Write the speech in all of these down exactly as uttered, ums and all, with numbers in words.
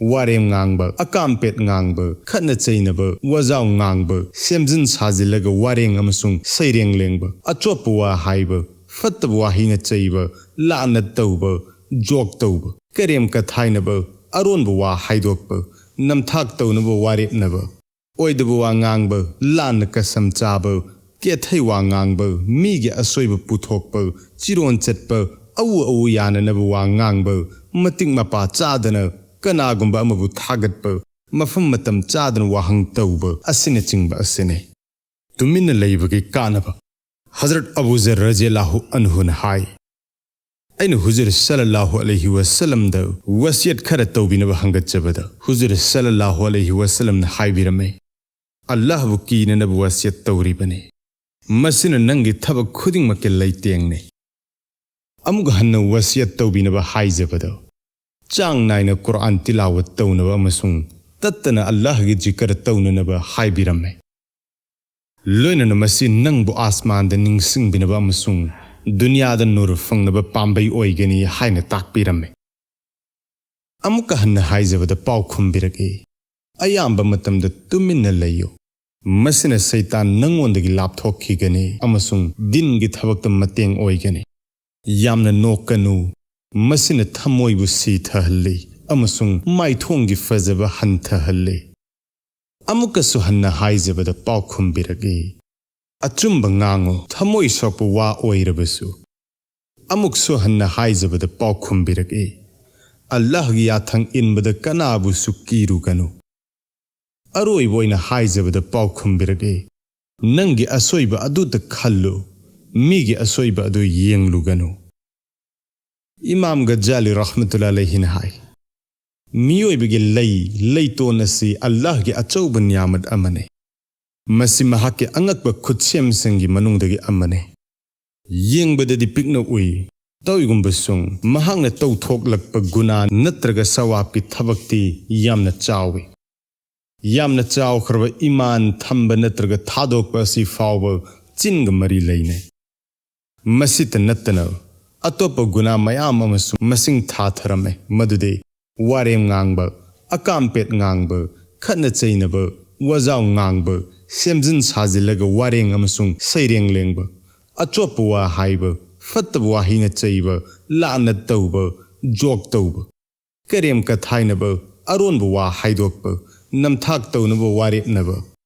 ꯋꯥꯔꯦꯝ ꯉꯥꯡꯕ, ꯑꯀꯥꯝꯄꯦꯠ ꯉꯥꯡꯕ, ꯈꯠꯅ ꯆꯩꯅꯕ, ꯋꯥꯖꯥꯎ ꯉꯥꯡꯕ, ꯁꯦꯝꯖꯤꯟ ꯁꯥꯖꯤꯜꯂꯒ ꯋꯥꯔꯦꯡ ꯑꯃꯁꯨꯡ ꯁꯩꯔꯦꯡ ꯂꯦꯡꯕ, ꯑꯆꯣꯠꯄ ꯋꯥ ꯍꯥꯏꯕ, ꯐꯠꯇꯕ ꯋꯥꯍꯩꯅ ꯆꯩꯕ, ꯂꯥꯟꯅ ꯇꯧꯕ, ꯖꯣꯛ ꯇꯧꯕ, ꯀꯔꯦꯝ ꯀꯊꯥꯏꯅꯕ, ꯑꯔꯣꯟꯕ ꯋꯥ ꯍꯥꯏꯗꯣꯛꯄ, ꯅꯝꯊꯥꯛ ꯇꯧꯅꯕ ꯋꯥꯔꯦꯞꯅꯕ, ꯑꯣꯏꯗꯕ ꯋꯥ ꯉꯥꯡꯕ, ꯂꯥꯟꯅ ꯀꯁꯝ ꯆꯥꯕ, ꯀꯦꯊꯩ ꯋꯥ ꯉꯥꯡꯕ, ꯃꯤꯒꯤ ꯑꯁꯣꯏꯕ ꯄꯨꯊꯣꯛꯄ, ꯆꯤꯔꯣꯟ ꯆꯠꯄ, ꯑꯎ ꯑꯎ ꯌꯥꯅꯅꯕ ꯋꯥ ꯉꯥꯡꯕ, ꯃꯇꯤꯛ ꯃꯄꯥ ꯆꯥꯗꯅ ꯀꯅꯥꯒꯨꯝꯕ ꯑꯃꯕꯨ ꯊꯥꯒꯠꯄ, ꯃꯐꯝ ꯃꯇꯝ ꯆꯥꯗꯅ ꯋꯥꯍꯪ ꯇꯧꯕ ꯑꯁꯤꯅꯆꯤꯡꯕ ꯑꯁꯤꯅꯤ꯫ ꯇꯨꯃꯤꯟꯅ ꯂꯩꯕꯒꯤ ꯀꯥꯟꯅꯕ꯫ ꯍꯖꯔꯠ ꯑꯕꯨ ꯖꯔ ꯔꯖꯤꯌꯜꯂꯥꯍꯨ ꯑꯟꯍꯨꯅ ꯍꯥꯏ, "ꯑꯩꯅ ꯍꯨꯖꯨꯔ ꯁꯜꯂꯜꯂꯥꯍꯨ ꯑꯂꯩꯍꯤ ꯋꯁꯜꯂꯝꯗ ꯋꯁꯤꯌꯠ ꯈꯔ ꯇꯧꯕꯤꯅꯕ ꯍꯪꯒꯠꯆꯕꯗ, ꯍꯨꯖꯨꯔ ꯁꯜꯂꯜꯂꯥꯍꯨ ꯑꯂꯩꯍꯤ ꯋꯁꯜꯂꯝꯅ ꯍꯥꯏꯕꯤꯔꯝꯃꯤ, ꯑꯜꯂꯥꯍꯕꯨ ꯀꯤꯅꯅꯕ ꯋꯁꯤꯌꯠ ꯇꯧꯔꯤꯕꯅꯤ꯫ ꯃꯁꯤꯅ ꯅꯪꯒꯤ ꯊꯕꯛ ꯈꯨꯗꯤꯡꯃꯛꯀꯤ ꯂꯩꯇꯦꯡꯅꯤ꯫" ꯑꯃꯨꯛ ꯍꯟꯅ ꯋꯁꯤꯌꯠ ꯇꯧꯕꯤꯅꯕ ꯍꯥꯏꯖꯕꯗ, ꯆꯥꯡ ꯅꯥꯏꯅ ꯀꯨꯔꯑꯥꯟ ꯇꯤꯂꯥꯋꯠ ꯇꯧꯅꯕ ꯑꯃꯁꯨꯡ ꯇꯠꯇꯅ ꯑꯜꯂꯥꯍꯒꯤ ꯖꯤꯀꯔ ꯇꯧꯅꯅꯕ ꯍꯥꯏꯕꯤꯔꯝꯃꯤ꯫ ꯂꯣꯏꯅꯅ ꯃꯁꯤ ꯅꯪꯕꯨ ꯑꯥꯁꯃꯥꯟꯗ ꯅꯤꯡꯁꯤꯡꯕꯤꯅꯕ ꯑꯃꯁꯨꯡ ꯗꯨꯅꯤꯌꯥꯗ ꯅꯨꯔ ꯐꯪꯅꯕ ꯄꯥꯝꯕꯩ ꯑꯣꯏꯒꯅꯤ ꯍꯥꯏꯅ ꯇꯥꯛꯄꯤꯔꯝꯃꯤ꯫ ꯑꯃꯨꯛꯀ ꯍꯟꯅ ꯍꯥꯏꯖꯕꯗ ꯄꯥꯎꯈꯨꯝ ꯄꯤꯔꯛꯏ, ꯑꯌꯥꯝꯕ ꯃꯇꯝꯗ ꯇꯨꯃꯤꯟꯅ ꯂꯩꯌꯨ꯫ ꯃꯁꯤꯅ ꯁꯩꯇꯥꯟ ꯅꯪꯉꯣꯟꯗꯒꯤ ꯂꯥꯞꯊꯣꯛꯈꯤꯒꯅꯤ ꯑꯃꯁꯨꯡ ꯗꯤꯟꯒꯤ ꯊꯕꯛꯇ ꯃꯇꯦꯡ ꯑꯣꯏꯒꯅꯤ꯫ ꯌꯥꯝꯅ ꯅꯣꯛꯀꯅꯨ, ꯃꯁꯤꯅ ꯊꯃꯣꯏꯕꯨ ꯁꯤꯊꯍꯜꯂꯤ ꯑꯃꯁꯨꯡ ꯃꯥꯏꯊꯣꯡꯒꯤ ꯐꯖꯕ ꯍꯟꯊꯍꯜꯂꯤ꯫ ꯑꯃꯨꯛꯀꯁꯨ ꯍꯟꯅ ꯍꯥꯏꯖꯕꯗ ꯄꯥꯎꯈꯨꯝ ꯄꯤꯔꯛꯏ, ꯑꯆꯨꯝꯕ ꯉꯥꯡꯉꯨ, ꯊꯃꯣꯏ ꯁꯣꯛꯄ ꯋꯥ ꯑꯣꯏꯔꯕꯁꯨ꯫ ꯑꯃꯨꯛꯁꯨ ꯍꯟꯅ ꯍꯥꯏꯖꯕꯗ ꯄꯥꯎꯈꯨꯝ ꯄꯤꯔꯛꯏ, ꯑꯜꯂꯥꯍꯒꯤ ꯌꯥꯊꯪ ꯏꯟꯕꯗ ꯀꯅꯥꯕꯨꯁꯨ ꯀꯤꯔꯨꯒꯅꯨ꯫ ꯑꯔꯣꯏꯕ ꯑꯣꯏꯅ ꯍꯥꯏꯖꯕꯗ ꯄꯥꯎꯈꯨꯝ ꯄꯤꯔꯛꯏ, ꯅꯪꯒꯤ ꯑꯁꯣꯏꯕ ꯑꯗꯨꯇ ꯈꯜꯂꯨ, ꯃꯤꯒꯤ ꯑꯁꯣꯏꯕ ꯑꯗꯨ ꯌꯦꯡꯂꯨꯒꯅꯨ꯫ ꯏꯃꯥꯝ ꯒꯖꯥꯂꯤ ꯔꯍꯃꯇꯨꯜꯂꯥꯍꯤ ꯑꯂꯩꯍꯤꯅ ꯍꯥꯏ, ꯃꯤꯑꯣꯏꯕꯒꯤ ꯂꯩ, ꯂꯩꯇꯣꯟ ꯑꯁꯤ ꯑꯜꯂꯥꯍꯒꯤ ꯑꯆꯧꯕ ꯅꯤꯌꯥꯃꯠ ꯑꯃꯅꯤ꯫ ꯃꯁꯤ ꯃꯍꯥꯛꯀꯤ ꯑꯉꯛꯄ ꯈꯨꯠꯁꯦꯝꯁꯤꯡꯒꯤ ꯃꯅꯨꯡꯗꯒꯤ ꯑꯃꯅꯤ꯫ ꯌꯦꯡꯕꯗꯗꯤ ꯄꯤꯛꯅ ꯎꯏ, ꯇꯧꯏꯒꯨꯝꯕꯁꯨꯡ ꯃꯍꯥꯛꯅ ꯇꯧꯊꯣꯛꯂꯛꯄ ꯒꯨꯅꯥ ꯅꯠꯇ꯭ꯔꯒ ꯁꯋꯥꯕꯀꯤ ꯊꯕꯛꯇꯤ ꯌꯥꯝꯅ ꯆꯥꯎꯏ꯫ ꯌꯥꯝꯅ ꯆꯥꯎꯈ꯭ꯔꯕ ꯏꯃꯥꯟ ꯊꯝꯕ ꯅꯠꯇ꯭ꯔꯒ ꯊꯥꯗꯣꯛꯄ ꯑꯁꯤ ꯐꯥꯎꯕ ꯆꯤꯟꯒ ꯃꯔꯤ ꯂꯩꯅꯩ꯫ ꯃꯁꯤꯇ ꯅꯠꯇꯅ ꯑꯇꯣꯞꯄ ꯒꯨꯅꯥ ꯃꯌꯥꯝ ꯑꯃꯁꯨ ꯃꯁꯤꯡ ꯊꯥꯊꯔꯝꯃꯦ, ꯃꯗꯨꯗꯤ ꯋꯥꯔꯦꯝ ꯉꯥꯡꯕ, ꯑꯀꯥꯝꯄꯦꯠ ꯉꯥꯡꯕ, ꯈꯠꯅ ꯆꯩꯅꯕ, ꯋꯥꯖꯥꯎ ꯉꯥꯡꯕ, ꯁꯦꯝꯖꯤꯟ ꯁꯥꯖꯤꯜꯂꯒ ꯋꯥꯔꯦꯡ ꯑꯃꯁꯨꯡ ꯁꯩꯔꯦꯡ ꯂꯦꯡꯕ, ꯑꯆꯣꯠꯄ ꯋꯥ ꯍꯥꯏꯕ, ꯐꯠꯇꯕ ꯋꯥꯍꯩꯅ ꯆꯩꯕ, ꯂꯥꯟꯅ ꯇꯧꯕ, ꯖꯣꯛ ꯇꯧꯕ, ꯀꯔꯦꯝ ꯀꯊꯥꯏꯅꯕ, ꯑꯔꯣꯟꯕ ꯋꯥ ꯍꯥꯏꯗꯣꯛꯄ, ꯅꯝꯊꯥꯛ ꯇꯧꯅꯕ ꯋꯥꯔꯦꯞꯅꯕ,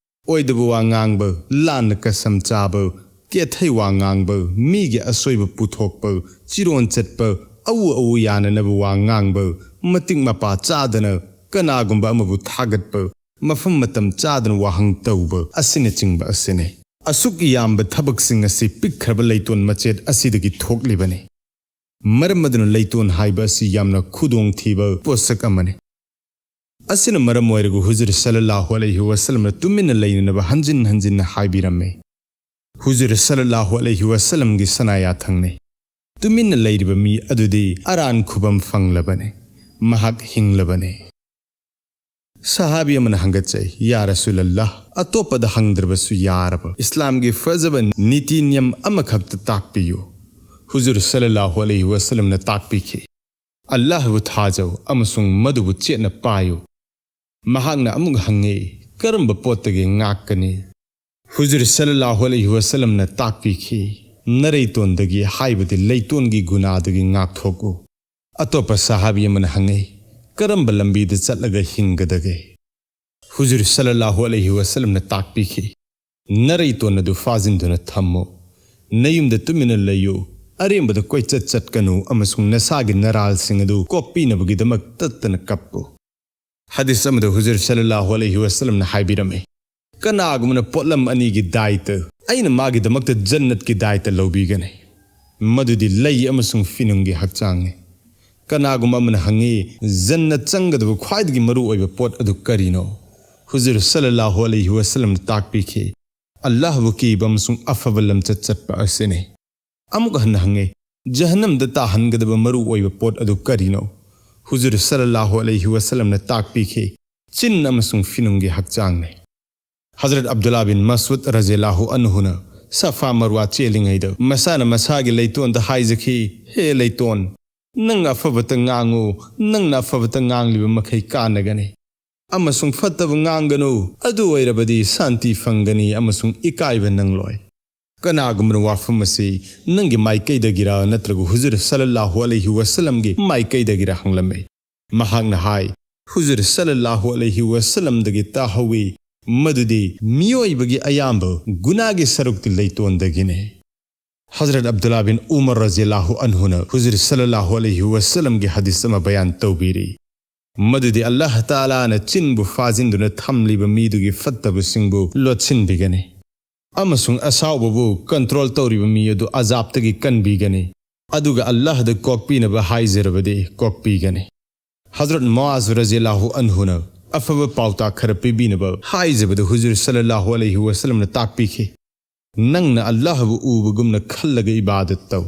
ꯑꯣꯏꯗꯕ ꯋꯥ ꯉꯥꯡꯕ, ꯂꯥꯟꯅ ꯀꯁꯝ ꯆꯥꯕ, ꯀꯦꯊꯩ ꯋꯥ ꯉꯥꯡꯕ, ꯃꯤꯒꯤ ꯑꯁꯣꯏꯕ ꯄꯨꯊꯣꯛꯄ, ꯆꯤꯔꯣꯟ ꯆꯠꯄ, ꯑꯎ ꯑꯎ ꯌꯥꯅꯅꯕ ꯋꯥ ꯉꯥꯡꯕ, ꯃꯇꯤꯛ ꯃꯄꯥ ꯆꯥꯗꯅ ꯀꯅꯥꯒꯨꯝꯕ ꯑꯃꯕꯨ ꯊꯥꯒꯠꯄ, ꯃꯐꯝ ꯃꯇꯝ ꯆꯥꯗꯅ ꯋꯥꯍꯪ ꯇꯧꯕ ꯑꯁꯤꯅꯆꯤꯡꯕ ꯑꯁꯤꯅꯤ꯫ ꯑꯁꯨꯛ ꯌꯥꯝꯕ ꯊꯕꯛꯁꯤꯡ ꯑꯁꯤ ꯄꯤꯛꯈ꯭ꯔꯕ ꯂꯩꯇꯣꯟ ꯃꯆꯦꯠ ꯑꯁꯤꯗꯒꯤ ꯊꯣꯛꯂꯤꯕꯅꯤ꯫ ꯃꯔꯝ ꯑꯗꯨꯅ ꯂꯩꯇꯣꯟ ꯍꯥꯏꯕ ꯑꯁꯤ ꯌꯥꯝꯅ ꯈꯨꯗꯣꯡꯊꯤꯕ ꯄꯣꯠꯁꯛ ꯑꯃꯅꯤ꯫ ꯑꯁꯤꯅ ꯃꯔꯝ ꯑꯣꯏꯔꯒ ꯍꯨꯖꯨꯔ ꯁꯜꯂꯜꯂꯥꯍꯨ ꯑꯂꯩꯍꯤ ꯋꯁꯜꯂꯝꯅ ꯇꯨꯃꯤꯟꯅ ꯂꯩꯅꯅꯕ ꯍꯟꯖꯤꯟ ꯍꯟꯖꯤꯟꯅ ꯍꯥꯏꯕꯤꯔꯝꯃꯤ꯫ ꯍꯨꯖꯨꯔ ꯁꯜꯂꯜꯂꯥꯍꯨ ꯑꯂꯩꯍꯤ ꯋꯁꯜꯂꯝꯒꯤ ꯁꯅꯥ ꯌꯥꯊꯪꯅꯤ꯫ ꯇꯨꯃꯤꯟꯅ ꯂꯩꯔꯤꯕ ꯃꯤ ꯑꯗꯨꯗꯤ ꯑꯔꯥꯟ ꯈꯨꯕꯝ ꯐꯪꯂꯕꯅꯤ꯫ ꯃꯍꯥꯛ ꯍꯤꯡꯂꯕꯅꯤ꯫ ꯁꯍꯥꯕꯤ ꯑꯃꯅ ꯍꯪꯒꯠꯆꯩ, "ꯌꯥ ꯔꯁꯨꯂꯜꯂꯥꯍ, ꯑꯇꯣꯞꯄꯗ ꯍꯪꯗ꯭ꯔꯕꯁꯨ ꯌꯥꯔꯕ ꯏꯁꯂꯥꯝꯒꯤ ꯐꯖꯕ ꯅꯤꯇꯤ ꯅꯤꯌꯝ ꯑꯃꯈꯛꯇ ꯇꯥꯛꯄꯤꯌꯨ꯫" ꯍꯨꯖꯨꯔ ꯁꯜꯂꯜꯂꯥꯍꯨ ꯑꯂꯩꯍꯤ ꯋꯁꯜꯂꯝꯅ ꯇꯥꯛꯄꯤꯈꯤ, "ꯑꯜꯂꯥꯍꯕꯨ ꯊꯥꯖꯧ ꯑꯃꯁꯨꯡ ꯃꯗꯨꯕꯨ ꯆꯦꯠꯅ ꯄꯥꯏꯌꯨ꯫" ꯃꯍꯥꯛꯅ ꯑꯃꯨꯛ ꯍꯪꯉꯤ, "ꯀꯔꯝꯕ ꯄꯣꯠꯇꯒꯤ ꯉꯥꯛꯀꯅꯤ?" ꯍꯨꯖꯨꯔ ꯁꯜꯂꯜꯂꯥꯍꯨ ꯑꯂꯩꯍꯤ ꯋꯁꯜꯂꯝꯅ ꯇꯥꯛꯄꯤꯈꯤ, "ꯅꯔꯩꯇꯣꯟꯗꯒꯤ, ꯍꯥꯏꯕꯗꯤ ꯂꯩꯇꯣꯟꯒꯤ ꯒꯨꯅꯥꯗꯒꯤ ꯉꯥꯛꯊꯣꯛꯎ꯫" ꯑꯇꯣꯞꯄ ꯁꯍꯥꯕꯤ ꯑꯃꯅ ꯍꯪꯉꯤ, "ꯀꯔꯝꯕ ꯂꯝꯕꯤꯗ ꯆꯠꯂꯒ ꯍꯤꯡꯒꯗꯒꯦ?" ꯍꯨꯖꯨꯔ ꯁꯜꯂꯜꯂꯥꯍꯨ ꯑꯂꯩꯍꯤ ꯋꯁꯜꯂꯝꯅ ꯇꯥꯛꯄꯤꯈꯤ, "ꯅꯔꯩꯇꯣꯟ ꯑꯗꯨ ꯐꯥꯖꯤꯟꯗꯨꯅ ꯊꯝꯃꯨ꯫ ꯅꯌꯨꯝꯗ ꯇꯨꯃꯤꯟꯅ ꯂꯩꯌꯨ꯫ ꯑꯔꯦꯝꯕꯗ ꯀꯣꯏꯆꯠ ꯆꯠꯀꯅꯨ ꯑꯃꯁꯨꯡ ꯅꯁꯥꯒꯤ ꯅꯔꯥꯜꯁꯤꯡ ꯑꯗꯨ ꯀꯣꯛꯄꯤꯅꯕꯒꯤꯗꯃꯛ ꯇꯠꯇꯅ ꯀꯞꯄꯨ꯫" ꯍꯗꯤꯁ ꯑꯃꯗ ꯍꯨꯖꯨꯔ ꯁꯜꯂꯜꯂꯥꯍꯨ ꯑꯂꯩꯍꯤ ꯋꯁꯜꯂꯝꯅ ꯍꯥꯏꯕꯤꯔꯝꯃꯤ, "ꯀꯅꯥꯒꯨꯝꯕꯅ ꯄꯣꯠꯂꯝ ꯑꯅꯤꯒꯤ ꯗꯥꯏꯇ ꯑꯩꯅ ꯃꯥꯒꯤꯗꯃꯛꯇ ꯖꯟꯅꯠꯀꯤ ꯗꯥꯏꯇ ꯂꯧꯕꯤꯒꯅꯤ, ꯃꯗꯨꯗꯤ ꯂꯩ ꯑꯃꯁꯨꯡ ꯐꯤꯅꯨꯡꯒꯤ ꯍꯛꯆꯥꯡꯅꯤ꯫" ꯀꯅꯥꯒꯨꯝꯕ ꯑꯃꯅ ꯍꯪꯉꯤ, "ꯖꯟꯅꯠ ꯆꯪꯒꯗꯕ ꯈ꯭ꯋꯥꯏꯗꯒꯤ ꯃꯔꯨ ꯑꯣꯏꯕ ꯄꯣꯠ ꯑꯗꯨ ꯀꯔꯤꯅꯣ?" ꯍꯨꯖꯨꯔ ꯁꯜꯂꯜꯂꯥꯍꯨ ꯑꯂꯩꯍꯤ ꯋꯁꯜꯂꯝꯅ ꯇꯥꯛꯄꯤꯈꯤ, "ꯑꯜꯂꯥꯍꯕꯨ ꯀꯤꯕ ꯑꯃꯁꯨꯡ ꯑꯐꯕ ꯂꯝꯆꯠ ꯆꯠꯄ ꯑꯁꯤꯅꯤ꯫" ꯑꯃꯨꯛ ꯍꯟꯅ ꯍꯪꯉꯤ, "ꯖꯍꯟꯅꯝꯗ ꯇꯥꯍꯟꯒꯗꯕ ꯃꯔꯨ ꯑꯣꯏꯕ ꯄꯣꯠ ꯑꯗꯨ ꯀꯔꯤꯅꯣ?" ꯍꯨꯖꯨꯔ ꯁꯜꯂꯜꯂꯥꯍꯨ ꯑꯂꯩꯍꯤ ꯋꯁꯜꯂꯝꯅ ꯇꯥꯛꯄꯤꯈꯤ, "ꯆꯤꯟ ꯑꯃꯁꯨꯡ ꯐꯤꯅꯨꯡꯒꯤ ꯍꯛꯆꯥꯡꯅꯤ꯫" ꯍꯖꯔꯠ ꯑꯕꯗꯨꯜꯂꯥ ꯕꯤꯟ ꯃꯁꯎꯗ ꯔꯖꯤꯌꯜꯂꯥꯍꯨ ꯑꯟꯍꯨꯅ ꯁꯐꯥ ꯃꯔꯋꯥ ꯆꯦꯜꯂꯤꯉꯩꯗ ꯃꯁꯥꯅ ꯃꯁꯥꯒꯤ ꯂꯩꯇꯣꯟꯗ ꯍꯥꯏꯖꯈꯤ, "ꯍꯦ ꯂꯩꯇꯣꯟ, "ꯅꯪ ꯑꯐꯕꯇ ꯉꯥꯡꯉꯨ, ꯅꯪꯅ ꯑꯐꯕꯇ ꯉꯥꯡꯂꯤꯕ ꯃꯈꯩ ꯀꯥꯟꯅꯒꯅꯤ꯫ ꯑꯃꯁꯨꯡ ꯐꯠꯇꯕ ꯉꯥꯡꯒꯅꯨ, ꯑꯗꯨ ꯑꯣꯏꯔꯕꯗꯤ ꯁꯥꯟꯇꯤ ꯐꯪꯒꯅꯤ ꯑꯃꯁꯨꯡ ꯏꯀꯥꯏꯕ ꯅꯪꯂꯣꯏ"꯫ ꯀꯅꯥꯒꯨꯝꯕꯅ ꯋꯥꯐꯝ ꯑꯁꯤ ꯅꯪꯒꯤ ꯃꯥꯏꯀꯩꯗꯒꯤꯔ ꯅꯠꯇ꯭ꯔꯒ ꯍꯨꯖꯨꯔ ꯁꯜꯂꯜꯂꯥꯍꯨ ꯑꯂꯩꯍꯤ ꯋꯥꯁꯜꯂꯝꯒꯤ ꯃꯥꯏꯀꯩꯗꯒꯤꯔ ꯍꯪꯂꯝꯃꯤ꯫ ꯃꯍꯥꯛꯅ ꯍꯥꯏ, "ꯍꯨꯖꯨꯔ ꯁꯜꯂꯜꯂꯥꯍꯨ ꯑꯂꯩꯍꯤ ꯋꯥꯁꯜꯂꯝꯗꯒꯤ ꯇꯥꯍꯧꯏ, ꯃꯗꯨꯗꯤ ꯃꯤꯑꯣꯏꯕꯒꯤ ꯑꯌꯥꯝꯕ ꯒꯨꯅꯥꯒꯤ ꯁꯔꯨꯛꯇꯤ ꯂꯩꯇꯣꯟꯗꯒꯤꯅꯤ"꯫ ꯍꯖꯔꯠ ꯑꯕꯗꯨꯜꯂꯥ ꯕꯤꯟ ꯎꯃꯔ ꯔꯖꯤꯌꯜꯂꯥꯍꯨ ꯑꯟꯍꯨꯅ ꯍꯨꯖꯨꯔ ꯁꯜꯂꯜꯂꯥꯍꯨ ꯑꯂꯩꯍꯤ ꯋꯥꯁꯜꯂꯝꯒꯤ ꯍꯗꯤꯁ ꯑꯃ ꯕꯌꯥꯟ ꯇꯧꯕꯤꯔꯤ, ꯃꯗꯨꯗꯤ ꯑꯜꯂꯥꯍ ꯇꯥꯂꯥꯅ ꯆꯤꯟꯕꯨ ꯐꯥꯖꯤꯟꯗꯨꯅ ꯊꯝꯂꯤꯕ ꯃꯤꯗꯨꯒꯤ ꯐꯠꯇꯕꯁꯤꯡꯕꯨ ꯂꯣꯠꯁꯤꯟꯕꯤꯒꯅꯤ, ꯑꯃꯁꯨꯡ ꯑꯁꯥꯎꯕꯕꯨ ꯀꯟꯇ꯭ꯔꯣꯜ ꯇꯧꯔꯤꯕ ꯃꯤ ꯑꯗꯨ ꯑꯖꯥꯕꯇꯒꯤ ꯀꯟꯕꯤꯒꯅꯤ, ꯑꯗꯨꯒ ꯑꯜꯂꯥꯍꯗ ꯀꯣꯛꯄꯤꯅꯕ ꯍꯥꯏꯖꯔꯕꯗꯤ ꯀꯣꯛꯄꯤꯒꯅꯤ꯫ ꯍꯖꯔꯠ ꯃꯨꯑꯥꯖ ꯔꯖꯤꯌꯜꯂꯥꯍꯨ ꯑꯟꯍꯨꯅ ꯑꯐꯕ ꯄꯥꯎꯇꯥꯛ ꯈꯔ ꯄꯤꯕꯤꯅꯕ ꯍꯥꯏꯖꯕꯗ ꯍꯨꯖꯨꯔ ꯁꯜꯂꯜꯂꯥꯍꯨ ꯑꯂꯩꯍꯤ ꯋꯥꯁꯜꯂꯝꯅ ꯇꯥꯛꯄꯤꯈꯤ, "ꯅꯪꯅ ꯑꯜꯂꯥꯍꯕꯨ ꯎꯕꯒꯨꯝꯅ ꯈꯜꯂꯒ ꯏꯕꯥꯗꯠ ꯇꯧ,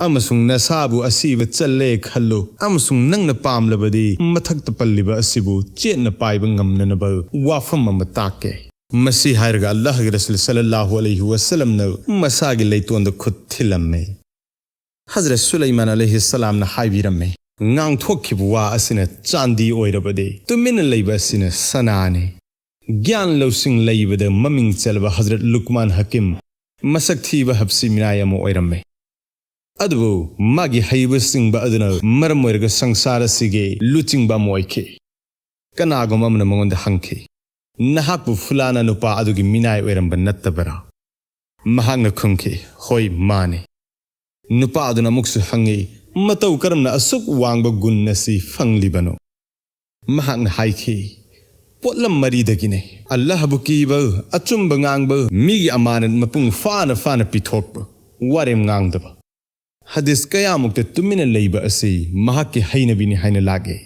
ꯑꯃꯁꯨꯡ ꯅꯁꯥꯕꯨ ꯑꯁꯤꯕ ꯆꯜꯂꯦ ꯈꯜꯂꯨ, ꯑꯃꯁꯨꯡ ꯅꯪꯅ ꯄꯥꯝꯂꯕꯗꯤ ꯃꯊꯛꯇ ꯄꯜꯂꯤꯕ ꯑꯁꯤꯕꯨ ꯆꯦꯠꯅ ꯄꯥꯏꯕ ꯉꯝꯅꯅꯕ ꯋꯥꯐꯝ ꯑꯃ ꯇꯥꯛꯀꯦ"꯫ ꯃꯁꯤ ꯍꯥꯏꯔꯒ ꯑꯜꯂꯥꯍꯒꯤ ꯔꯁꯨꯜ ꯁꯜꯂꯜꯂꯥꯍꯨ ꯑꯂꯩꯍꯤ ꯋꯥꯁꯜꯂꯝꯅ ꯃꯁꯥꯒꯤ ꯂꯩꯇꯣꯟꯗ ꯈꯨꯠ ꯊꯤꯜꯂꯝꯃꯤ꯫ ꯍꯖꯔꯠ ꯁꯨꯂꯩꯃꯥꯟ ꯑꯂꯩꯍꯤ ꯁꯂꯥꯝꯅ ꯍꯥꯏꯕꯤꯔꯝꯃꯤ, "ꯉꯥꯡꯊꯣꯛꯈꯤꯕ ꯋꯥ ꯑꯁꯤꯅ ꯆꯥꯟꯗꯤ ꯑꯣꯏꯔꯕꯗꯤ, ꯇꯨꯃꯤꯟꯅ ꯂꯩꯕ ꯑꯁꯤꯅ ꯁꯅꯥꯅꯤ"꯫ ꯒ꯭ꯌꯥꯟ ꯂꯧꯁꯤꯡ ꯂꯩꯕꯗ ꯃꯃꯤꯡ ꯆꯠꯂꯕ ꯍꯖꯔꯠ ꯂꯨꯛꯃꯥꯟ ꯍꯀꯤꯝ ꯃꯁꯛ ꯊꯤꯕ ꯍꯞꯁꯤ ꯃꯤꯅꯥꯏ ꯑꯃ ꯑꯣꯏꯔꯝꯃꯤ꯫ ꯑꯗꯨꯕꯨ ꯃꯥꯒꯤ ꯍꯩꯕ ꯁꯤꯡꯕ ꯑꯗꯨꯅ ꯃꯔꯝ ꯑꯣꯏꯔꯒ ꯁꯪꯁꯥꯔ ꯑꯁꯤꯒꯤ ꯂꯨꯆꯤꯡꯕ ꯑꯃ ꯑꯣꯏꯈꯤ꯫ ꯀꯅꯥꯒꯨꯝꯕ ꯑꯃꯅ ꯃꯉꯣꯟꯗ ꯍꯪꯈꯤ, "ꯅꯍꯥꯛꯄꯨ ꯐꯨꯂꯥꯅ ꯅꯨꯄꯥ ꯑꯗꯨꯒꯤ ꯃꯤꯅꯥꯏ ꯑꯣꯏꯔꯝꯕ ꯅꯠꯇꯕꯔꯥ?" ꯃꯍꯥꯛꯅ ꯈꯨꯝꯈꯤ, "ꯍꯣꯏ, ꯃꯥꯅꯤ"꯫ ꯅꯨꯄꯥ ꯑꯗꯨꯅ ꯑꯃꯨꯛꯁꯨ ꯍꯪꯉꯤ, "ꯃꯇꯧ ꯀꯔꯝꯅ ꯑꯁꯨꯛ ꯋꯥꯡꯕ ꯒꯨꯟ ꯑꯁꯤ ꯐꯪꯂꯤꯕꯅꯣ?" ꯃꯍꯥꯛꯅ ꯍꯥꯏꯈꯤ, "ꯄꯣꯠꯂꯝ ꯃꯔꯤꯗꯒꯤꯅꯤ: ꯑꯜꯂꯥꯍꯕꯨ ꯀꯤꯕ, ꯑꯆꯨꯝꯕ ꯉꯥꯡꯕ, ꯃꯤꯒꯤ ꯑꯃꯥꯅꯠ ꯃꯄꯨꯡ ꯐꯥꯅ ꯐꯥꯅ ꯄꯤꯊꯣꯛꯄ, ꯋꯥꯔꯦꯝ ꯉꯥꯡꯗꯕ"꯫ ꯍꯗꯤꯁ ꯀꯌꯥꯃꯨꯛꯇ ꯇꯨꯃꯤꯟꯅ ꯂꯩꯕ ꯑꯁꯤ ꯃꯍꯥꯛꯀꯤ ꯍꯩꯅꯕꯤꯅꯤ ꯍꯥꯏꯅ ꯂꯥꯛꯏ꯫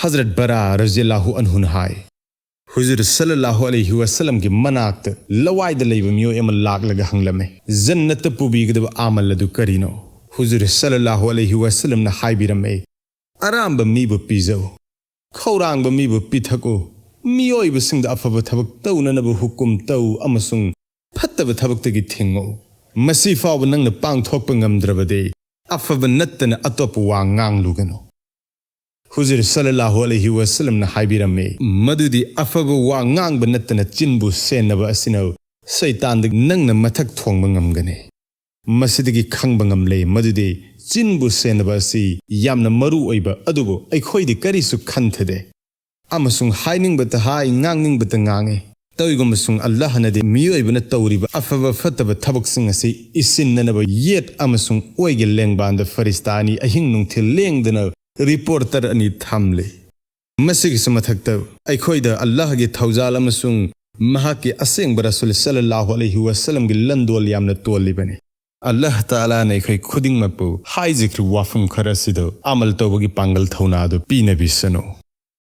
ꯍꯖꯔꯠ ꯕꯔꯥ ꯔꯖꯤꯌꯜꯂꯥꯍꯨ ꯑꯟꯍꯨꯅ ꯍꯥꯏ, ꯍꯨꯖꯨꯔ ꯁꯜꯂꯜꯂꯥꯍꯨ ꯑꯂꯩꯍꯤ ꯋꯥꯁꯜꯂꯝꯒꯤ ꯃꯅꯥꯛꯇ ꯂꯋꯥꯏꯗ ꯂꯩꯕ ꯃꯤꯑꯣꯏ ꯑꯃ ꯂꯥꯛꯂꯒ ꯍꯪꯂꯝꯃꯤ, "ꯖꯟꯅꯠꯇ ꯄꯨꯕꯤꯒꯗꯕ ꯑꯃꯜ ꯑꯗꯨ ꯀꯔꯤꯅꯣ?" ꯍꯨꯖꯨꯔ ꯁꯜꯂꯜꯂꯥꯍꯨ ꯑꯂꯩꯍꯤ ꯋꯥꯁꯜꯂꯝꯅ ꯍꯥꯏꯕꯤꯔꯝꯃꯤ, "ꯑꯔꯥꯝꯕ ꯃꯤꯕꯨ ꯄꯤꯖꯧ, ꯈꯧꯔꯥꯡꯕ ꯃꯤꯕꯨ ꯄꯤꯊꯛꯎ, ꯃꯤꯑꯣꯏꯕꯁꯤꯡꯗ ꯑꯐꯕ ꯊꯕꯛ ꯇꯧꯅꯅꯕ ꯍꯨꯀꯨꯝ ꯇꯧ, ꯑꯃꯁꯨꯡ ꯐꯠꯇꯕ ꯊꯕꯛꯇꯒꯤ ꯊꯤꯡꯉꯨ꯫ ꯃꯁꯤ ꯐꯥꯎꯕ ꯅꯪꯅ ꯄꯥꯡꯊꯣꯛꯄ ꯉꯝꯗ꯭ꯔꯕꯗꯤ, ꯑꯐꯕ ꯅꯠꯇꯅ ꯑꯇꯣꯞꯄ ꯋꯥ ꯉꯥꯡꯂꯨꯒꯅꯨ꯫ ꯍꯨꯖꯨꯔ ꯁꯜꯂꯜꯂꯥꯍꯨ ꯑꯂꯩꯍꯤ ꯋꯥꯁꯜꯂꯝꯅ ꯍꯥꯏꯕꯤꯔꯝꯃꯤ, ꯃꯗꯨꯗꯤ ꯑꯐꯕ ꯋꯥ ꯉꯥꯡꯕ ꯅꯠꯇꯅ ꯆꯤꯟꯕꯨ ꯁꯦꯟꯅꯕ ꯑꯁꯤꯅ ꯁꯩꯇꯥꯟꯗ ꯅꯪꯅ ꯃꯊꯛ ꯊꯣꯡꯕ ꯉꯝꯒꯅꯤ꯫ ꯃꯁꯤꯗꯒꯤ ꯈꯪꯕ ꯉꯝꯂꯦ ꯃꯗꯨꯗꯤ ꯆꯤꯟꯕꯨ ꯁꯦꯟꯅꯕ ꯑꯁꯤ ꯌꯥꯝꯅ ꯃꯔꯨ ꯑꯣꯏꯕ, ꯑꯗꯨꯕꯨ ꯑꯩꯈꯣꯏꯗꯤ ꯀꯔꯤꯁꯨ ꯈꯟꯊꯗꯦ꯫ ꯑꯃꯁꯨꯡ ꯍꯥꯏꯅꯤꯡꯕꯇ ꯍꯥꯏ, ꯉꯥꯡꯅꯤꯡꯕꯇ ꯉꯥꯡꯉꯤ꯫ ꯇꯧꯏꯒꯨꯝꯕꯁꯨꯡ ꯑꯜꯂꯥꯍꯅꯗꯤ ꯃꯤꯑꯣꯏꯕꯅ ꯇꯧꯔꯤꯕ ꯑꯐꯕ ꯐꯠꯇꯕ ꯊꯕꯛꯁꯤꯡ ꯑꯁꯤ ꯏꯁꯤꯟꯅꯅꯕ ꯌꯦꯠ ꯑꯃꯁꯨꯡ ꯑꯣꯏꯒꯤ ꯂꯦꯡꯕꯥꯟꯗ ꯐꯔꯤꯁꯇꯥ ꯑꯅꯤ ꯑꯍꯤꯡ ꯅꯨꯡꯊꯤꯜ ꯂꯦꯡꯗꯅ ꯔꯤꯄꯣꯔꯇꯔ ꯑꯅꯤ ꯊꯝꯂꯤ꯫ ꯃꯁꯤꯒꯤꯁꯨ ꯃꯊꯛꯇ ꯑꯩꯈꯣꯏꯗ ꯑꯜꯂꯥꯍꯒꯤ ꯊꯧꯖꯥꯜ ꯑꯃꯁꯨꯡ ꯃꯍꯥꯛꯀꯤ ꯑꯁꯦꯡꯕ ꯔꯁꯨꯜ ꯁꯜꯂꯜꯂꯥꯍꯨ ꯑꯂꯩꯍꯤ ꯋꯥꯁꯜꯂꯝꯒꯤ ꯂꯟꯗꯣꯜ ꯌꯥꯝꯅ ꯇꯣꯜꯂꯤꯕꯅꯤ꯫ ꯑꯜꯂꯥꯍ ꯇꯥꯂꯥꯅ ꯑꯩꯈꯣꯏ ꯈꯨꯗꯤꯡꯃꯛꯄꯨ ꯍꯥꯏꯖꯈ꯭ꯔꯤꯕ ꯋꯥꯐꯝ ꯈꯔ ꯑꯁꯤꯗ ꯑꯃꯜ ꯇꯧꯕꯒꯤ ꯄꯥꯡꯒꯜ ꯊꯧꯅꯥ ꯑꯗꯨ ꯄꯤꯅꯕꯤꯁꯅꯨ꯫